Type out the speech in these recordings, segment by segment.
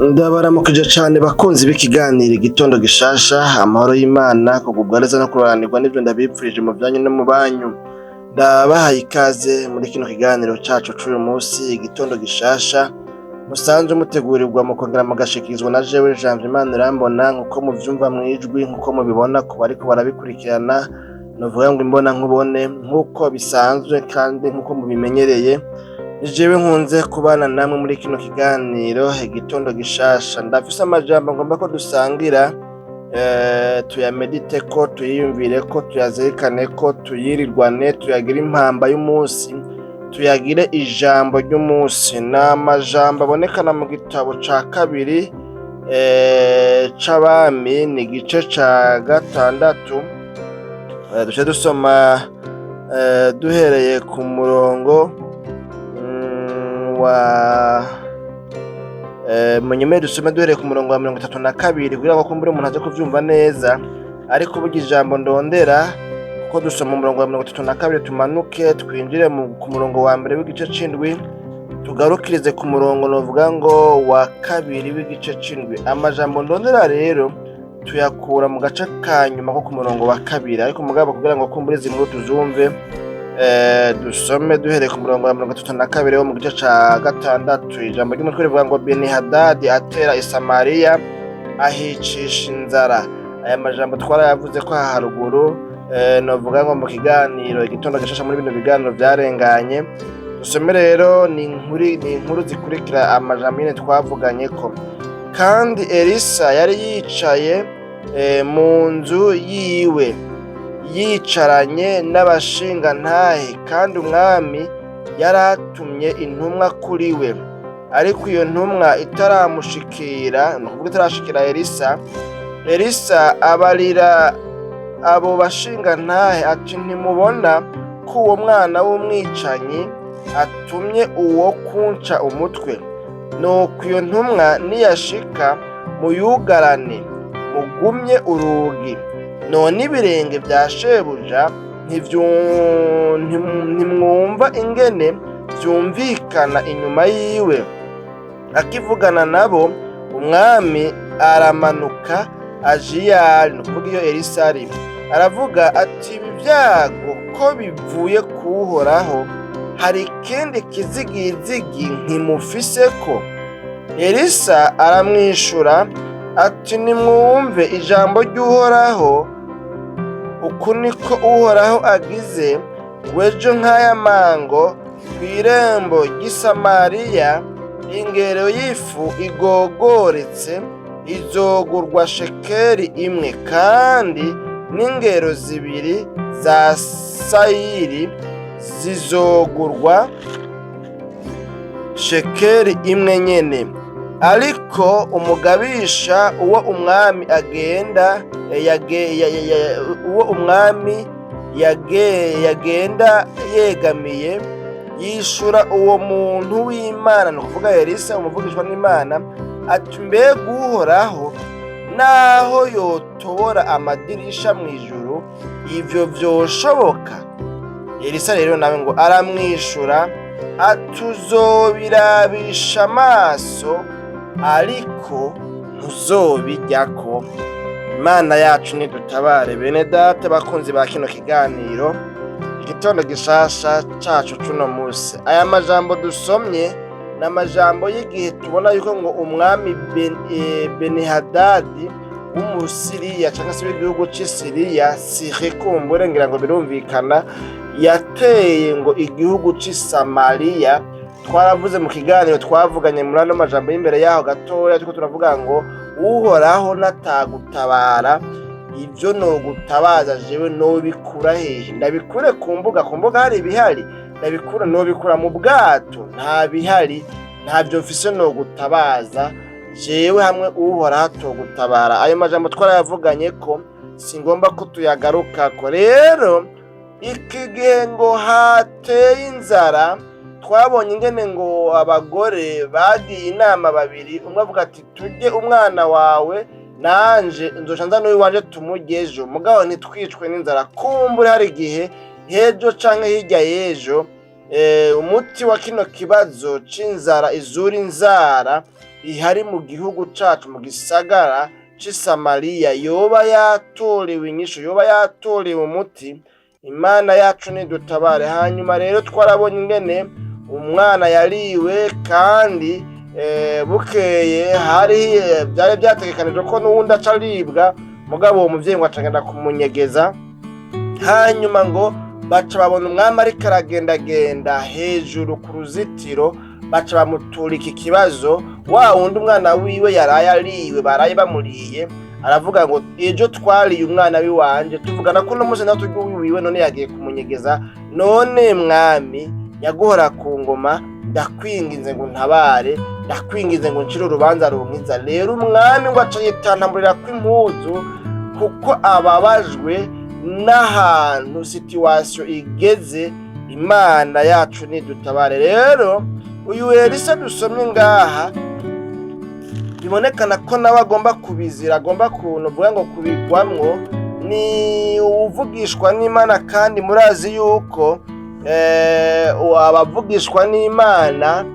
Ndabaramukije cane bakunzi b'ikiganiro Igitondo Gishasha. Amahoro y'Imana, kugubwa neza no kuroranirwa nivyo ndabipfurije mu vyanyu no mu banyu. Ndabahaye ikaze muri kino kiganiro cacu c'uyu musi, Igitondo Gishasha, musanzwe mutegurirwa mukongera mugashikirizwa na jewe Janvier Imanirambona, nkuko muvyumva mwijwi, nkuko mubibona ku bariko barabikurikirana, novuga ngo imbona nkubone, nkuko bisanzwe kandi nkuko mubimenyereye. Jewe nkunze kubana namwe muri kino kiganiro Igitondo Gishasha. Ndafise amajambo ngomba ko dusangira, tuyamedite ko, tuyiyumvire ko, tuyazirikane ko, tuyirirwane, tuyagire impamba y'umunsi, tuyagire ijambo ry'umunsi. Ni amajambo abonekana mu gitabo ca kabiri c'Abami, ni igice ca gatandatu. Duce dusoma duhereye ku murongo wa munyemere dusome duhereye ku murongo wa 32, kugira ngo kumbure umuntu aze kuvyumva neza. Ariko burya ijambo ndondera kuko dusoma umurongo wa 32, tumanuke twinjire ku murongo wa mbere w'igice c'indwi, tugarukirize ku murongo novuga ngo wa kabiri w'igice c'indwi. Amajambo ndondera rero tuyakura mu gace ka nyuma ko ku murongo wa kabiri. Ariko mugabo kugira ngo kumbure izi nkuru tuzumve, dusome duhereye ku murongo wa 32 wo mu gice ca gatandatu. Ijambo ry'umutwe rivuga ngo: "Benihadadi atera i Samariya, ahicisha inzara." Aya majambo twarayavuze ko aha haruguru, novuga ngo mu kiganiro Igitondo Gishasha, muri bino biganiro vyarenganye. Dusome rero, ni inkuru zikurikira amajambo nyene twavuganye ko. Kandi Elisa yari yicaye mu nzu yiwe, yicaranye n'abashingantahe, kandi umwami yaratumye intumwa kuri we. Ariko iyo ntumwa itaramushikira, ni ukuvuga itarashikira Elisa, Elisa abarira abo bashingantahe ati: "Ntimubona ko uwo mwana w'umwicanyi atumye uwo kunca umutwe? Nuko iyo ntumwa niyashika, muyugarane, mugumye urugi. None ibirenge vya shebuja ntimwumva ingene vyumvikana inyuma yiwe?" Akivugana nabo, umwami aramanuka aja iyo ari, ni ukuvuga iyo Elisa ari. Aravuga ati: "Ibi vyago ko bivuye kuhoraho, hari ikindi kizigizigi nkimufiseko?" Elisa aramwishura ati: "Nimwumve ijambo ry'Uhoraho. Uku niko Uhoraho agize ngo: ejo nk'aya mango, kw'irembo ry'i Samariya, ingero y'ifu igogoretse izogurwa shekeli 1, kandi n'ingero 2 za sayiri zizogurwa shekeli 1 nyene." Ariko umugabisha uwo umwami agenda uwo umwami yagenda yegamiye yishura uwo muntu w'Imana, ni ukuvuga Elisa umuvugishwa n'Imana, ati: "Mbega Uhoraho naho yotobora amadirisha mu ijuru, ivyo vyoshoboka?" Elisa rero nawe ngo aramwishura ati: "Uzobirabisha amaso, ariko ntuzobiryako." Imana yacu nidutabare. Bene data bakunzi ba kino kiganiro Igitondo Gishasha cacu cuno musi, aya majambo dusomye ni amajambo y'igihe tubona yuko ngo umwami Benihadadi w'Umusiriya, cyangwa se w'igihugu c'Isiriya, Siri, kumbure ngira ngo birumvikana, yateye ngo igihugu c'i Samariya. Twaravuze mu kiganiro twavuganye muri ano majambo y'imbere yaho gatoya, turiko turavuga ngo Uhoraho natagutabara, ibyo nogutabaza jewe nobikura hehe? Ndabikure ku mbuga? Ku mbuga hari ibihari? Ndabikura, nobikura mu bwato? Nta bihari, ntabyo mfise nogutabaza jewe hamwe Uhoraho atogutabara. Ayo majambo twarayavuganye ko singomba ko tuyagarukako. Rero iki gihe ngo hateye inzara, twabonye ingene ngo abagore bagiye inama babiri, umwe avuga ati: "Turye umwana wawe, nanje nzoca nza n'uwiwanje tumurye ejo, mugabo ntitwicwe n'inzara." Kumbure hari igihe hejo canke hirya y'ejo umuti wa kino kibazo c'inzara izura inzara. Ihari mu gihugu cacu, mu gisagara c'i Samariya, yoba yatorewe inyishu, yoba yatorewe umuti. Imana yacu nidutabare. Hanyuma rero twarabonye ingene umwana yariwe, kandi bukeye hari byari byategekanijwe ko n'uwundi aca aribwa, mugabo uwo muvyeyi ngo acagenda kumunyegeza. Hanyuma ngo baca babona umwami ariko aragendagenda hejuru ku ruzitiro, baca bamuturika ikibazo. Wa wundi umwana wiwe yaraye ariwe, baraye bamuriye, aravuga ngo: "Ejo twariye umwana w'iwanje, tuvugana ko uno munsi nawe turya uwiwe, none yagiye kumunyegeza. None mwami nyaguhora ku ngoma, ndakwinginze ngo ntabare, ndakwinginze ngo ncire urubanza runkiza." Rero umwami ngo aca yitantamburira kw'impuzu, kuko ababajwe n'ahantu situation igeze. Imana yacu nidutabare. Rero uyu Elisa dusomye ngaha, bibonekana ko nawe agomba kubizira, agomba kuntu uvuga ngo kubigwamwo. Ni uwuvugishwa n'Imana, kandi murazi yuko abavugishwa n'Imana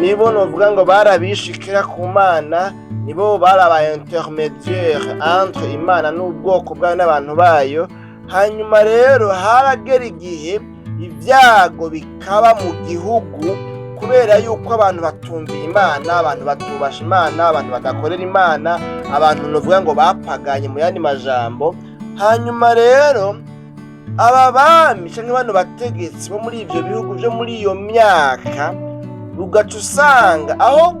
nibo novuga ngo barabishikira ku Mana, nibo bari aba intermédiaire entre Imana n'ubwoko bwayo n'abantu bayo. Hanyuma rero haragera igihe ibyago bikaba mu gihugu, kubera yuko abantu batumviye Imana, abantu batubasha Imana, abantu badakorera Imana, abantu novuga ngo bapaganye mu yandi majambo. Hanyuma rero aba bami canke bano bategetsi bo muri ivyo bihugu vyo muri iyo myaka, ugaca usanga aho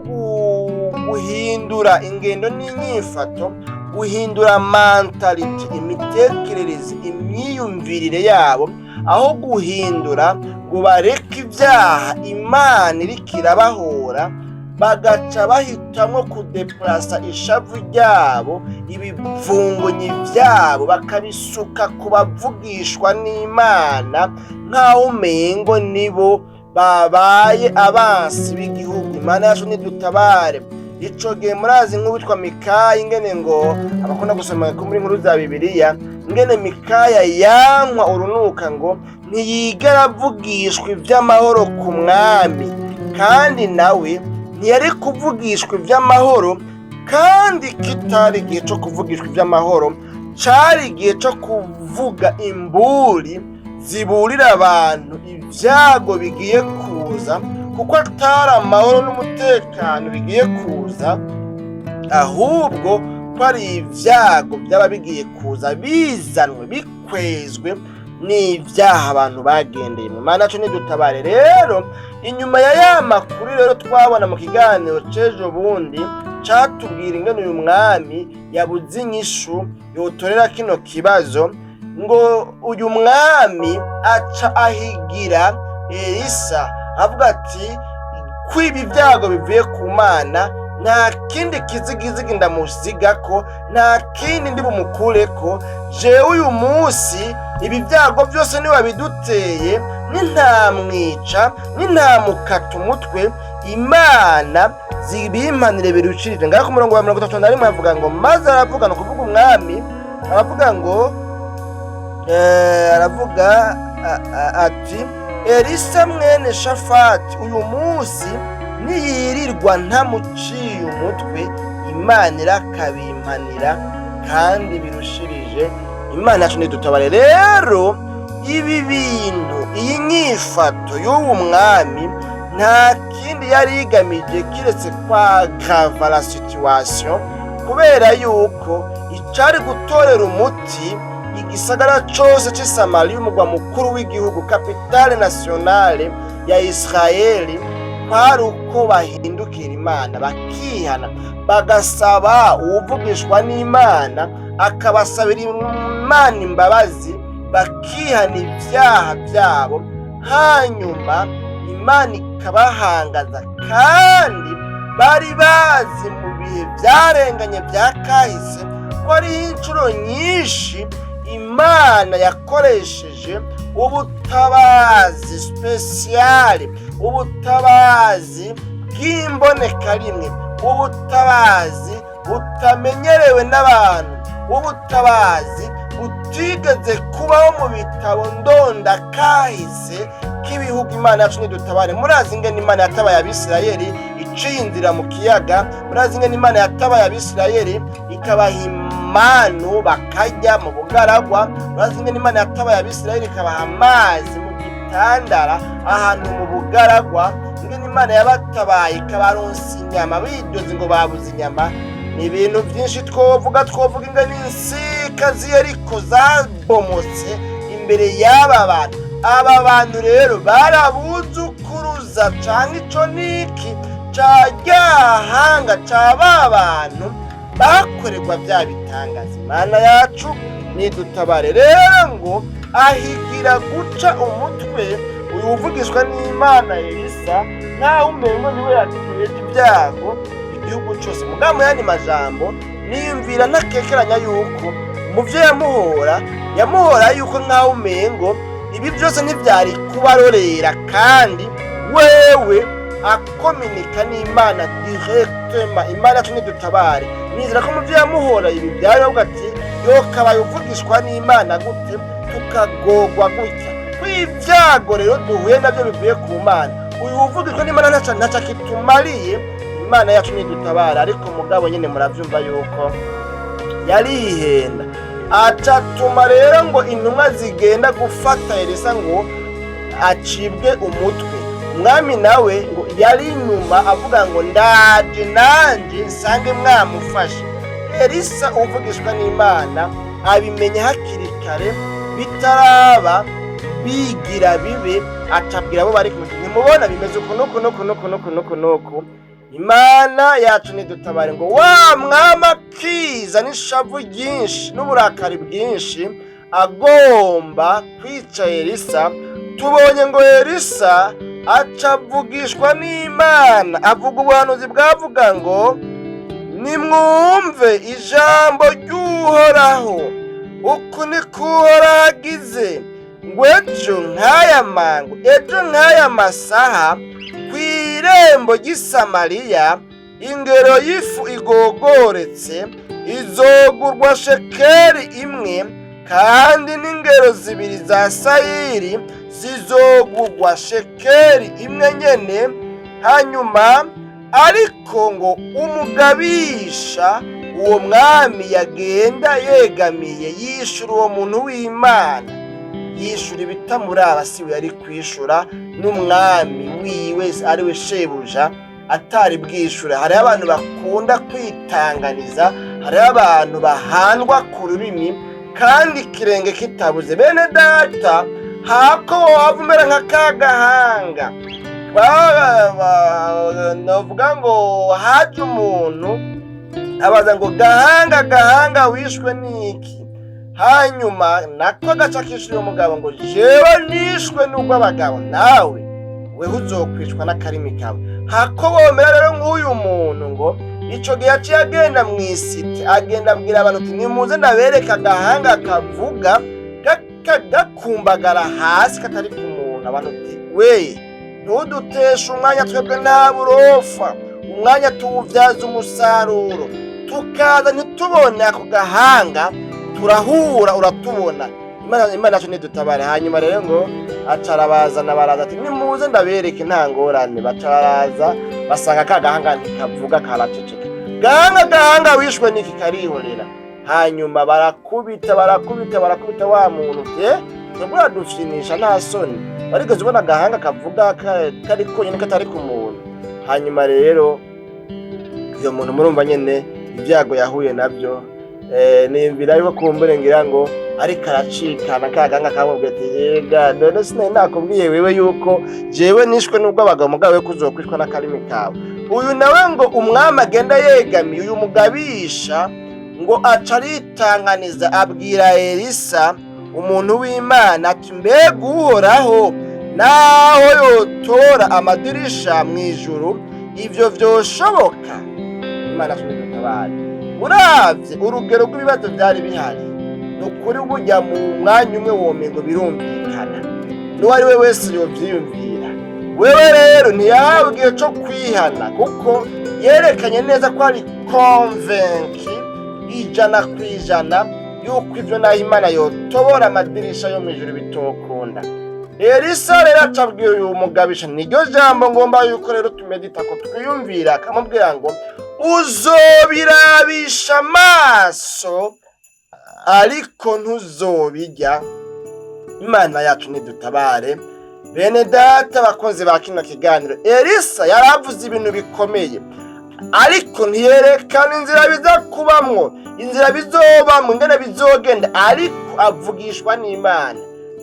guhindura ingendo n'inyifato, guhindura mentalité, imitekerereze, imyiyumvirire yabo, aho guhindura ngo bareke ibyaha Imana iriko irabahora, bagaca bahitamwo kudeplasa ishavu ryabo, ibivungunyi vyabo, bakabisuka ku bavugishwa n'Imana, nk'aho umengo nibo babaye abansi b'igihugu. Imana yacu nidutabare. Ico gihe murazi nk'uwitwa Mikaya, ingene ngo abakunda gusoma ko muri nkuru za Bibiliya, ingene Mikaya yankwa urunuka, ngo ntiyigera avugishwa ivy'amahoro ku mwami, kandi nawe ntiyari kuvugishwa ivy'amahoro, kandi kitari igihe co kuvugishwa ivy'amahoro, cari igihe co kuvuga imburi ziburira abantu ibyago bigiye kuza, kuko atari amahoro n'umutekano bigiye kuza, ahubwo ko ari ibyago byaba bigiye kuza bizanwe bikwezwe n'ibyaha abantu bagendeye mu Mana yacu nidutabare. Rero inyuma ya makuru rero twabona mu kiganiro c'ejo bundi, catubwira ingene uyu mwami yabuze inyishu yotorera kino kibazo, ngo uyu mwami aca ahigira Elisa, avuga ati: "Kwiba ibyago bivuye ku Mana, nta kindi kizigizigi ndamusigako, nta kindi ndi bumukureko. Jewe uyu munsi ibi byago byose niwe biduteye, nintamwica, nintamukata umutwe, Imana zibimpanire birushirije." Ngaho ku murongo wa 31 avuga ngo: "Maze aravuga," ni ukuvuga umwami, aravuga ngo aravuga ati: "Elisa mwene Shafati, uyu munsi niyirirwa ntamuciye umutwe, Imana irakabimpanira kandi birushirije." Imana yacu nidutabare. Rero ibi bintu, iyi nyifato y'uwo mwami, nta kindi yari igamije kiretse kwaggrava la situation, kubera yuko icari gutorera umuti igisagara cose c'i Samariya, umugwa mukuru w'igihugu, capitale nationale ya Israeli, kwari uko bahindukira Imana, bakihana, bagasaba uwuvugishwa n'Imana akabasabira Imana imbabazi, bakihana ibyaha byabo, hanyuma Imana ikabahangaza. Kandi bari bazi mu bihe byarenganye bya kahise ko ariho inshuro nyinshi Imana yakoresheje ubutabazi spécial, ubutabazi bw'imbonekarimwe, ubutabazi butamenyerewe n'abantu, ubutabazi butigeze kubaho mu bitabo ndonda kahise k'ibihugu. Imana yacu nidutabare. Murazi ingene Imana yatabaye Abisirayeli iciye mu mazi, Yaciye inzira mu kiyaga. Murazi ingene Imana yatabaye Abisirayeli, ikabaha imanu bakarya mu bugaragwa. Murazi ingene Imana yatabaye Abisirayeli, ikabaha amazi mu gitandara ahantu mu bugaragwa, ingene Imana yabatabaye ikabaronsa inyama bidoze ngo babuze inyama. Ni ibintu byinshi twovuga ingene insika z'Yeriko zabomotse imbere y'aba bantu. Aba bantu rero barabuzukuruza canke ico niki ca ryahanga ca ba bantu bakorerwa bya bitangaza. Imana yacu nidutabare. Rero ngo ahigira guca umutwe uyu uvugishwa n'Imana Elisa, nkaho umengo niwe yateje ibyago igihugu cyose. Mugabo yandi majambo, niyumvira ntakekeranya yuko mu byo yamuhora, yamuhora yuko nkaho umengo ibi byose ntibyari kubarorera, kandi wewe akominika n'Imana directement. Imana yacu nidutabare. Nizera ko mu byo yamuhora ibi byari avuga ati: "Yokabaye uvugishwa n'Imana gute tukagogwa gutya?" Kw'ibyago rero duhuye nabyo bivuye ku Mana, uyu uvugishwa n'Imana ntaca kitumariye. Imana yacu nidutabara. Ariko mugabo nyine muravyumva yuko yarihenda, acatuma rero ngo intumwa zigenda gufata Elisa ngo acibwe umutwe. Umwami nawe ngo yari inyuma avuga ngo: "Ndaje nanje nsange mwamufashe." Elisa uvugishwa n'Imana abimenya hakiri kare, bitaraba bigira bibe, acabwira abo bari kumwe: "Ntimubona bimeze uku nuku nuku nuku nuku nuku nuku?" Imana yacu nidutabare. Ngo wa mwami akiza n'ishavu ryinshi n'uburakari bwinshi, agomba kwica Elisa. Tubonye ngo Elisa aca avugishwa n'Imana, avuga ubuhanuzi bwavuga ngo: "Nimwumve ijambo ry'Uhoraho. Uku niko Uhoraho agize ngo: ejo nk'aya mango, ejo nk'aya masaha, ku irembo ry'i Samariya, ingero y'ifu igogoretse izogurwa shekeli 1, kandi n'ingero 2 za sayiri zizogurwa shekeli 1 nyene." Hanyuma ariko ngo umugabisha uwo mwami yagenda yegamiye yishura uwo muntu w'Imana, yishura ibitamuraba. Siwe yari kwishura, n'umwami wiwe ari we shebuja atari bwishura. Hariho abantu bakunda kwitanganiza, hariho abantu bahandwa ku rurimi kandi ikirenge kitabuze. Bene data, hako waba umera nka ka gahanga, navuga ngo haje umuntu abaza ngo: "Gahanga, gahanga, wishwe n'iki?" Hanyuma nako gaca kishura umugabo ngo: "Jewe nishwe n'ubwo abagabo, nawe weho uzokwicwa n'akarimi kawe." Hako bomera rero nk'uyu muntu, ngo ico gihe yaciye agenda mw'isite, agenda abwira abantu ati: "Nimuze ndabereka agahanga kavuga, gakumbagara hasi katari ku muntu." Abantu uti: "We, ntuduteshe umwanya, twebwe nta burofa, umwanya tuwuvyaza umusaruro, tukaza ntitubone ako gahanga, turahura uratubona." Imana yacu nidutabare. Hanyuma rero ngo aca arabazana, baraza, ati: "Nimuze ndabereke, nta ngorane." Baca baraza, basanga ka gahanga ntikavuga, karaceceka. "Gahanga, gahanga, wishwe niki?" Karihorera. Hanyuma barakubita, barakubita, barakubita wa muntu te: "Twebwe uradufyinisha, nta soni? Warigeze ubona agahanga kavuga kari konyine katari ku muntu?" Hanyuma rero uyo muntu murumva nyene ibyago yahuye nabyo. Niyumvira yuko kumbure ngira ngo ariko aracikana ka gahanga kamubwiye ati: "Yega none sinari nakubwiye wewe yuko jewe nishwe n'ubwo abagabo, mugabo we kuzokwicwa n'akarimi kawe?" Uyu nawe ngo umwami agenda yegamiye uyu mugabisha, ngo aca aritanganiza, abwira Elisa umuntu w'Imana ati: "Mbega Uhoraho naho yotora amadirisha mu ijuru, ivyo vyoshoboka?" Imana dutabare. Uravye urugero rw'ibibazo vyari bihari, ni ukuri burya mu mwanya umwe womengo birumvikana, n'uwari we wese yovyiyumvira. Wewe rero ntiyahawe igihe co kwihana, kuko yerekanye neza ko ari convaincu 100% yuko ivyo naho Imana yotobora amadirisha yo mw'ijuru bitokunda. Elisa rero acabwira uyu mugabisha, niryo jambo ngomba yuko rero tumedita ko twiyumvira, akamubwira ngo uzobirabisha amaso ariko ntuzobirya. Imana yacu nidutabare. Bene data bakunzi ba kino kiganiro, Elisa yaravuze ibintu bikomeye, ariko ntiyerekana inzira biza kubamwo, inzira bizobamwo, ingene bizogenda, ariko avugishwa n'Imana.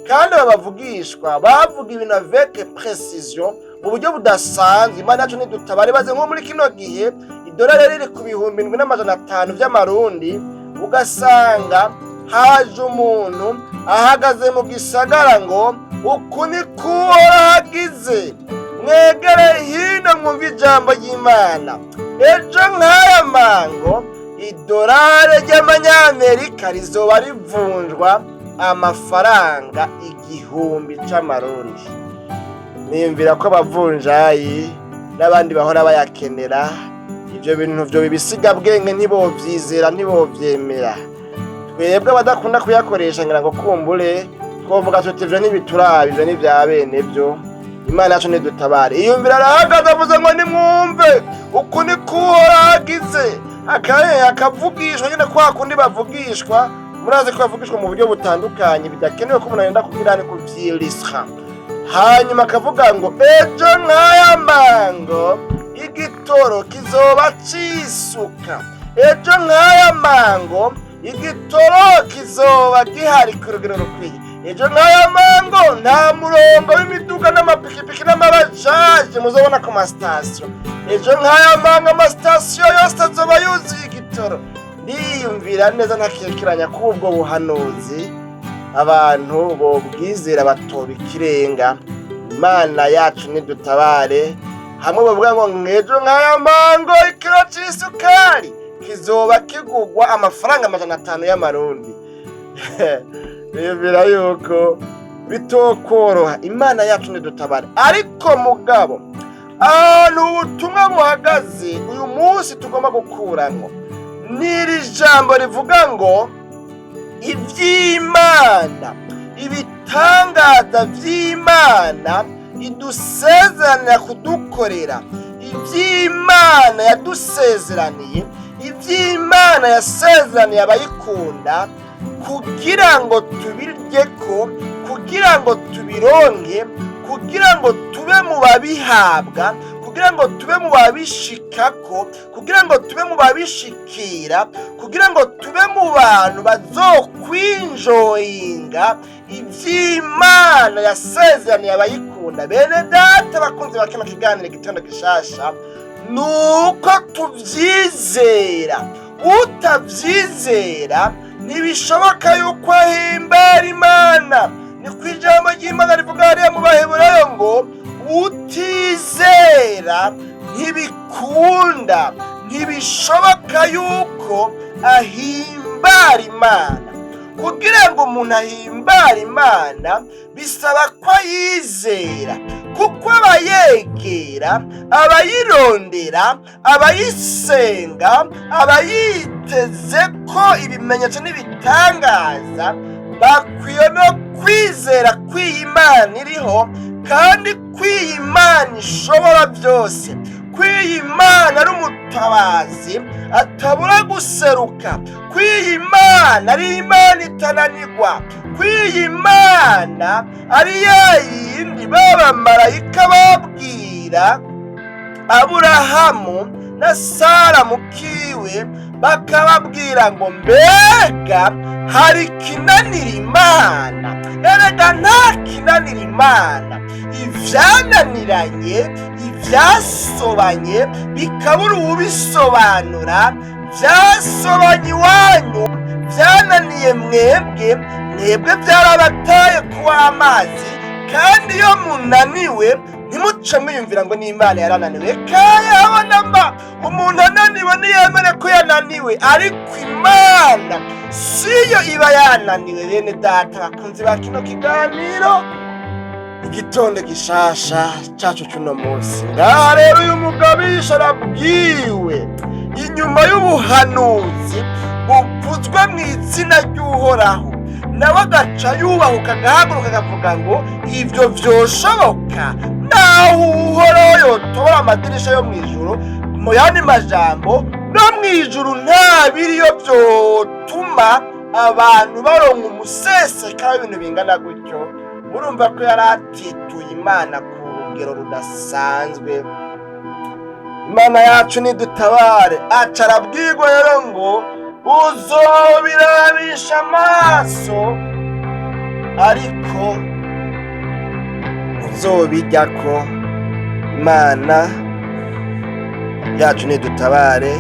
Kandi aba bavugishwa bavuga ibintu avec précision, mu buryo budasanzwe. Imana yacu nidutabare. Baze nko muri kino gihe idolari riri ku 7500 vy'amarundi, ugasanga haje umuntu ahagaze mu gisagara ngo uku ni kuhagize, mwegere hino mwumve ijambo ry'Imana. Ejo nk'aya mango idolari ry'amanyamerika rizoba rivunjwa amafaranga 1000 c'amarundi. Niyumvira ko abavunjayi n'abandi bahora bayakenera ivyo bintu vyo bibisigabwenge ntibovyizera, ntibovyemera. Twebwe abadakunda kuyakoresha, ngira ngo kumbure twovuga tuti ivyo ntibituraba, ivyo ni vya bene byo. Imana yacu nidutabare. Iyumvira arahagaze avuze ngo nimwumve, uku ni kuhoragize, akavugishwa nyine kwa kundi bavugishwa. Murazi ko bavugishwa mu buryo butandukanye, bidakenewe ko umuntu agenda kugira ni kuvyilisha. Hanyuma akavuga ngo ejo nk'aya mango igitoro kizoba cisuka, ejo nk'aya mango igitoro kizoba gihari ku rugero rukwiye, ejo nk'aya mango nta murongo w'imiduga n'amapikipiki n'amabajaje muzobona ku masitasiyo, ejo nk'aya mango amasitasiyo yose azoba yuzuye igitoro. Ndiyumvira neza ntakekeranya ko ubwo buhanuzi abantu bobwizera batoba ikirenga. Imana yacu nidutabare. Hamwe bavuga ngo nk'ejo nk'aya mango ikiro c'isukari kizoba kigugwa amafaranga 500 y'amarundi, niyumvira yuko bitokoroha. Imana yacu nidutabare. Ariko mugabo ahantu ubutumwa buhagaze uyu munsi tugomba gukuramwo n'iri jambo rivuga ngo ivy'Imana, ibitangaza vy'Imana idusezeranira kudukorera, ivy'Imana yadusezeraniye, ivy'Imana yasezeraniye abayikunda, kugira ngo tubiryeko, kugira ngo tubironke, kugira ngo tube mu babihabwa, kugira ngo tube mu babishikako, kugira ngo tube mu babishikira, kugira ngo tube mu bantu bazokwinjoyinga ivy'Imana yasezeraniye abayikunda. Bene data bakunzi ba kino kiganiro Igitondo Gishasha, nuko tuvyizera. Utavyizera ntibishoboka yuko ahimbara Imana. Ni ku ijambo ry'Imana rivuga hariya mu Baheburayo ngo utizera ntibikunda, ntibishoboka yuko ahimbara Imana. Kugira ngo umuntu ahimbare Imana bisaba ko ayizera, kuko abayegera, abayirondera, abayisenga, abayiteze ko ibimenyetso n'ibitangaza, bakwiye no kwizera ko iyi Mana iriho, kandi ko iyi Mana ishobora byose, ko iyi Mana ari umutabazi atabura guseruka, ko iyi Mana ari Imana itananirwa, ko iyi Mana ari ya yindi b'abamarayika babwira Aburahamu na Sara mukiwe, bakababwira ngo mbega hari ikinanira Imana? Erega nta kinanira Imana. Ivyananiranye, ibyasobanye bikabura uwubisobanura, byasobanye iwanyu, byananiye mwebwe, mwebwe byarabataye kuba amazi. Kandi iyo munaniwe ntimuce mwiyumvira ngo n'Imana yarananiwe. Kaya mba umuntu ananiwe ntiyemere ko yananiwe, ariko Imana siyo iba yananiwe. Bene data bakunzi ba kino kiganiro Igitondo Gishasha cacu cuno munsi, ngaha rero uyu mugabisha arabwiwe inyuma y'ubuhanuzi buvuzwe mu izina ry'Uhoraho. Nawe agaca yubahuka, agahaguruka, akavuga ngo ivyo vyoshoboka naho Uhoraho yotobora amadirisha yo mw'ijuru. Mu yandi majambo, no mw'ijuru nta biriyo vyotuma abantu baronka umusesekara w'ibintu bingana gutyo. Murumva ko yari atituye Imana ku rugero rudasanzwe. Imana yacu nidutabare. Aca arabwirwa rero ngo uzobirabisha amaso, ariko uzobiryako. Imana yacu nidutabare.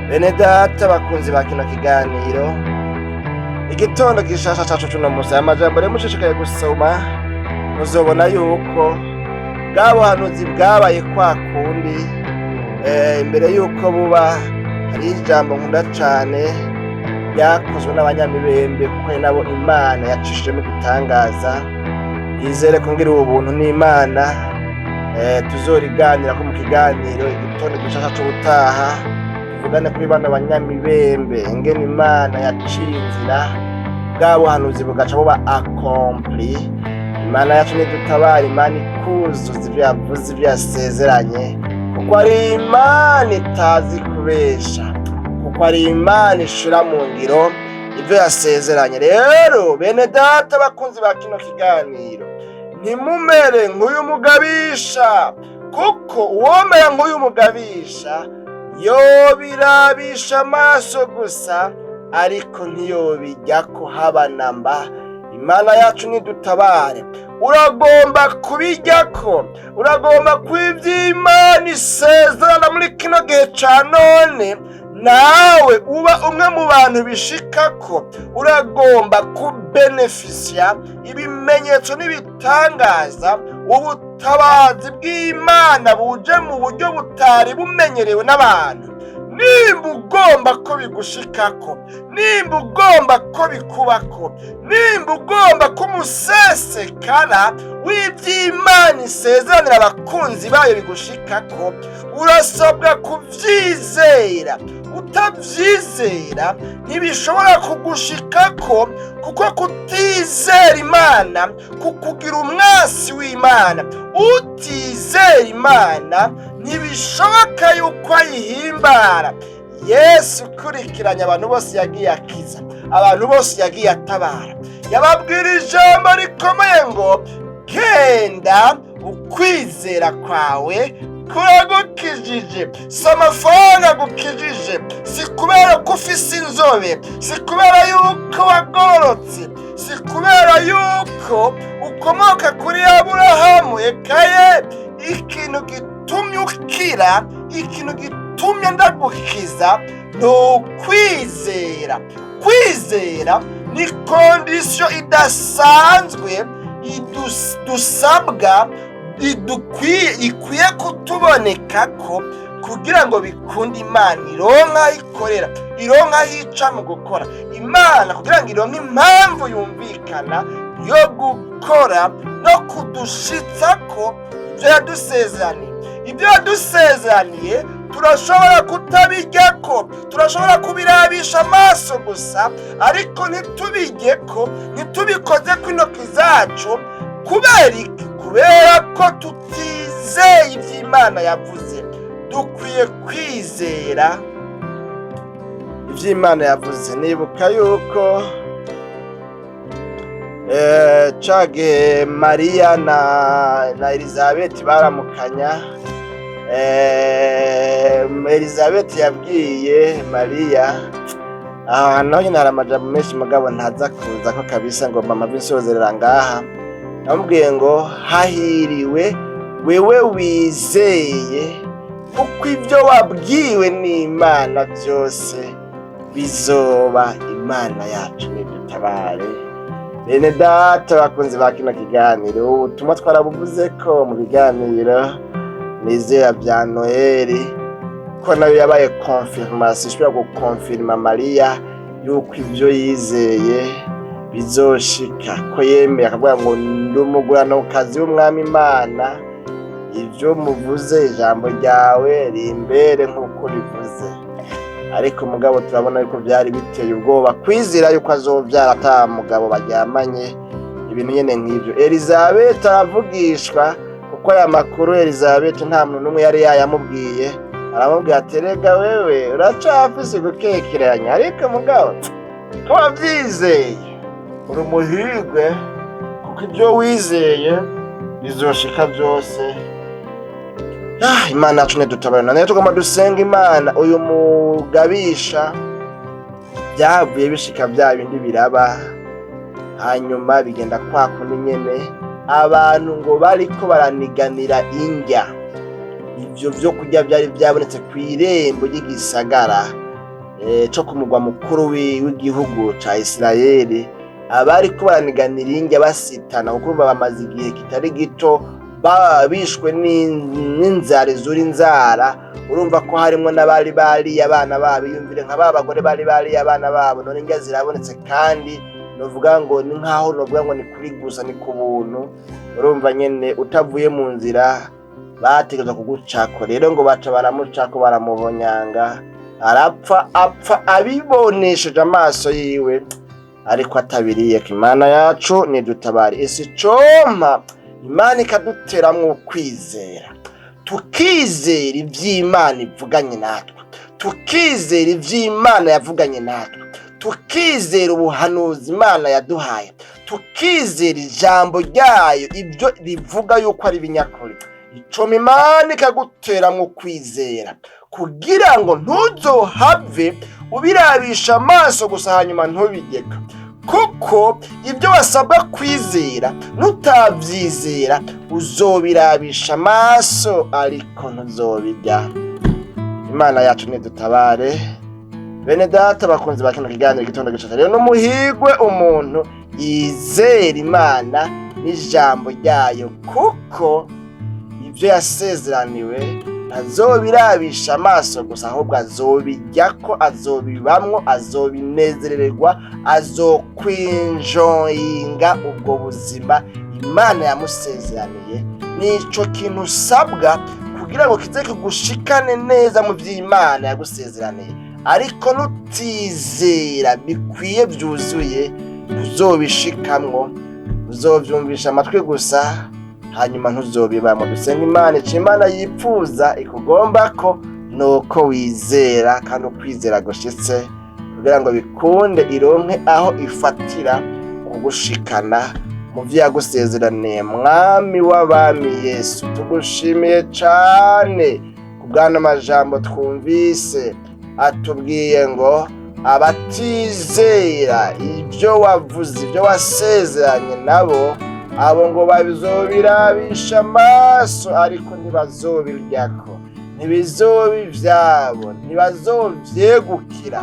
Bene data bakunzi ba kino kiganiro, Igitondo Gishasha cacu cuno musi, aya majambo rero mushishikaye gusoma, muzobona yuko bwa buhanuzi bwabaye kwa kundi. Imbere yuko buba, hari ijambo nkunda cane ryakozwe n'abanyamibembe, kuko ari nabo Imana yacishijemo igitangaza. Yizere ko ngira ubu buntu n'Imana, tuzoriganira ko mu kiganiro Igitondo Gishasha c'ubutaha, tuvugane kuri bano banyamibembe, ingene Imana yaciye inzira, bwa buhanuzi bugaca buba accompli. Imana yacu nidutabara. Imana ikuzuza ivyo yavuze, ivyo yasezeranye, kuko ari Imana itazi kubesha, kuko ari Imana ishira mu ngiro ivyo yasezeranye. Rero bene data bakunzi ba kino kiganiro, ntimumere nk'uyu mugabisha, kuko uwomera nk'uyu mugabisha yobirabisha amaso gusa, ariko ntiyobijyako haba namba. Imana yacu nidutabare. Uragomba kubijyako, uragomba kuba isezerana muri kino gihe ca none, nawe uba umwe mu bantu bishikako. Uragomba kubenefisiya ibimenyetso n'ibitangaza, ubutabazi bw'Imana buje mu buryo butari bumenyerewe n'abantu. Nimba ugomba ko bigushikako, nimba ugomba ko bikubako, nimba ugomba ko umusesekara w'iby'Imana isezeranira abakunzi bayo bigushikako, urasabwa kubyizera. Utabyizera ntibishobora kugushikako, kuko kutizera Imana kukugira umwasi w'Imana. Utizera Imana ntibishoboka yuko ayihimbara. Yesu ukurikiranye abantu bose yagiye akiza, abantu bose yagiye atabara, yababwira ijambo rikomeye ngo genda, ukwizera kwawe kuragukijije. Si amafaranga agukijije, si kubera ko ufise inzobe, si kubera yuko wagororotse, si kubera yuko ukomoka kuri Aburahamu. Ekaye, ikintu gitumye ukira, ikintu gitumye ndagukiza, ni ukwizera. Kwizera ni condition idasanzwe dusabwa, idukwiye, ikwiye kutuboneka ko kugira ngo bikunde Imana ironka aho ikorera, ironka aho ica mu gukora. Imana kugira ngo ironke impamvu yumvikana yo gukora no kudushitsa ko ibyo yadusezeraniye. Ibyo yadusezeraniye turashobora kutabijyako, turashobora kubirabisha amaso gusa, ariko ntitubijyeko, ntitubikoze ko intoki zacu. Kubera iki? Kubera ko tutizeye iby'Imana yavuze. Dukwiye kwizera iby'Imana yavuze. Nibuka yuko ca gihe Mariya na Elizabeth baramukanya, Elizabeth yabwiye Mariya aha naho nyine hari amajambo menshi, mugabo ntaza kuza ko kabisa ngo mama binsozerera ngaha. Namubwiye ngo hahiriwe wewe wizeye, kuko ibyo wabwiwe n'Imana byose bizoba. Imana yacu nidutabare. Bene data bakunzi ba kino kiganiro, ubutumwa twarabuvuze ko mu biganiro nizera bya Noheli, ko nayo yabaye confirmation, ishobora gukonfirma Mariya yuko ibyo yizeye bizoshika, ko yemeye akavuga ngo ndi umuguranokazi w'Umwami Imana, ibyo muvuze, ijambo ryawe rimbere nk'uko rivuze. Ariko mugabo turabona yuko byari biteye ubwoba kwizera yuko azovyara ata mugabo baryamanye, ibintu nyene nk'ivyo. Elizabeth aravugishwa, kuko aya makuru Elizabeth nta muntu n'umwe yari yayamubwiye. Aramubwira ati: "Rega wewe uracafise gukekeranya, ariko mugabo ko wavyizeye uri umuhirwe, kuko ibyo wizeye bizoshika byose." Imana yacu ntidutabara. Nayo tugomba dusenga Imana. Uyu mugabisha byahavuye bishika bya bindi biraba, hanyuma bigenda kwa kundi nyene. Abantu ngo bariko baraniganira indya, ivyo vyo kurya vyari vyabonetse kw'irembo ry'igisagara co ku mugwa mukuru w'igihugu ca Isirayeli. Abariko baraniganira indya basitana, kuko urumva bamaze igihe kitari gito bishwe n'inzara izura inzara. Urumva ko harimwo n'abari bariye abana babo. Iyumvire nka ba bagore bari bariye abana babo, none indya zirabonetse, kandi novuga ngo ni nkaho novuga ngo ni kuri gusa, ni ku buntu. Urumva nyene utavuye mu nzira bategerezwa kugucako. Rero ngo baca baramucako, baramuhonyanga, arapfa, apfa abibonesheje amaso yiwe ariko atabiriye. Imana yacu nidutabare. Isi compa Imana ikaduteramwo ukwizera, tukizera ivy'Imana ivuganye natwe, tukizera ivy'Imana yavuganye natwe, tukizera ubuhanuzi Imana yaduhaye, tukizera ijambo ryayo, ibyo rivuga yuko ari ibinyakuri. Icoma Imana ikaguteramwo kwizera kugira ngo ntuzohave ubirabisha amaso gusa hanyuma ntubigeka, kuko ibyo wasabwa kwizera nutabyizera uzobirabisha amaso ariko ntuzobirya. Imana yacu nidutabare. Bene data bakunzi ba kino kiganiro Igitondo Gishasha, rero n'umuhigwe umuntu yizera Imana n'ijambo ryayo, kuko ibyo yasezeraniwe ntazobirabisha amaso gusa, ahubwo azobiryako, azobibamwo, azobinezererwa, azokwinjoyinga ubwo buzima Imana yamusezeraniye. Nico kintu usabwa kugira ngo kize kigushikane neza mu vy'Imana yagusezeraniye. Ariko nutizera bikwiye byuzuye, uzobishikamwo, uzovyumvisha amatwi gusa, hanyuma ntuzobibamo. Dusenga Imana. Ico Imana yipfuza ikugomba ko nuko wizera, kandi ukwizera gushitse, kugira ngo bikunde ironke aho ifatira kugushikana mu vyo yagusezeraniye. Mwami w'abami Yesu, tugushimiye cane kubw'ano majambo twumvise atubwiye ngo abatizera ibyo wavuze, ibyo wasezeranye nabo, abo ngo bazobirabisha amaso ariko ntibazobiryako, ntibizoba ivyabo, ntibazovyegukira.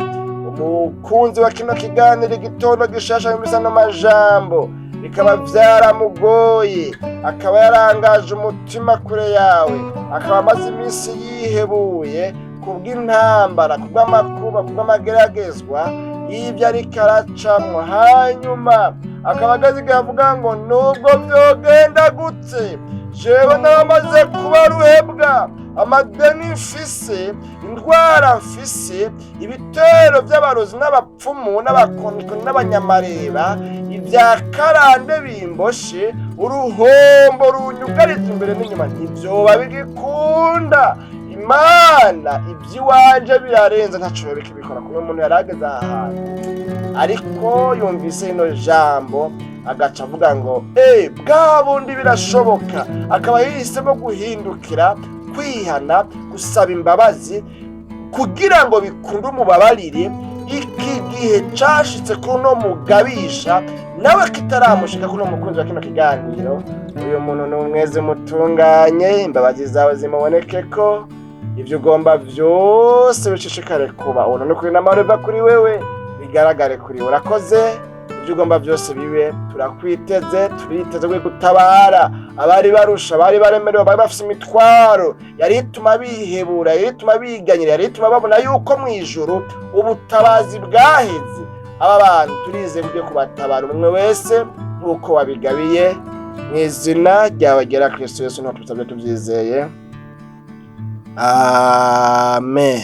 Umukunzi wa kino kiganiro Igitondo Gishasha yumvise ano majambo bikaba vyaramugoye, akaba yarangaje umutima kure yawe, akaba amaze iminsi yihebuye kubw'intambara, kubw'amakuba, kubw'amageragezwa y'ibyo ariko aracamwo, hanyuma akaba ageze igihe avuga ngo: "Nubwo vyogenda gute, jewe naramaze kuba ruhebwa, amadeni mfise, indwara mfise, ibitero by'abarozi n'abapfumu n'abakonikoni n'abanyamareba, ibya karande bimboshe, uruhombo runyugarije imbere n'inyuma, ntibyoba bigikunda. Imana, iby'iwanje birarenze, ntaco bikibikora." Kuba umuntu yari ageze aha hantu ariko yumvise ino jambo agaca avuga ngo: "Eh, bwa bundi birashoboka," akaba yahisemo guhindukira, kwihana, gusaba imbabazi kugira ngo bikunde umubabarire. Iki gihe cashitse kuri uno mugabisha nawe kitaramushika kuri uno mukunzi wa kino kiganiro, uyu muntu ni umweze mutunganye, imbabazi zawe zimuboneke, ko ibyo ugomba byose bishishikare kuba ubuntu n'ukuri n'amahoro biva kuri wewe bigaragare kuri we. Urakoze, ibyo ugomba byose bibe. Turakwiteze, turiteze gutabara abari barusha, abari baremerewe, abari bafise imitwaro yari ituma bihebura, yari ituma biganyira, yari ituma babona yuko mu ijuru ubutabazi bwaheze. Aba bantu turizeye ugiye kubatabara umwe wese nk'uko wabigabiye. Mu izina ryawe ryera Kristo Yesu niho tubisabye tubyizeye, amen.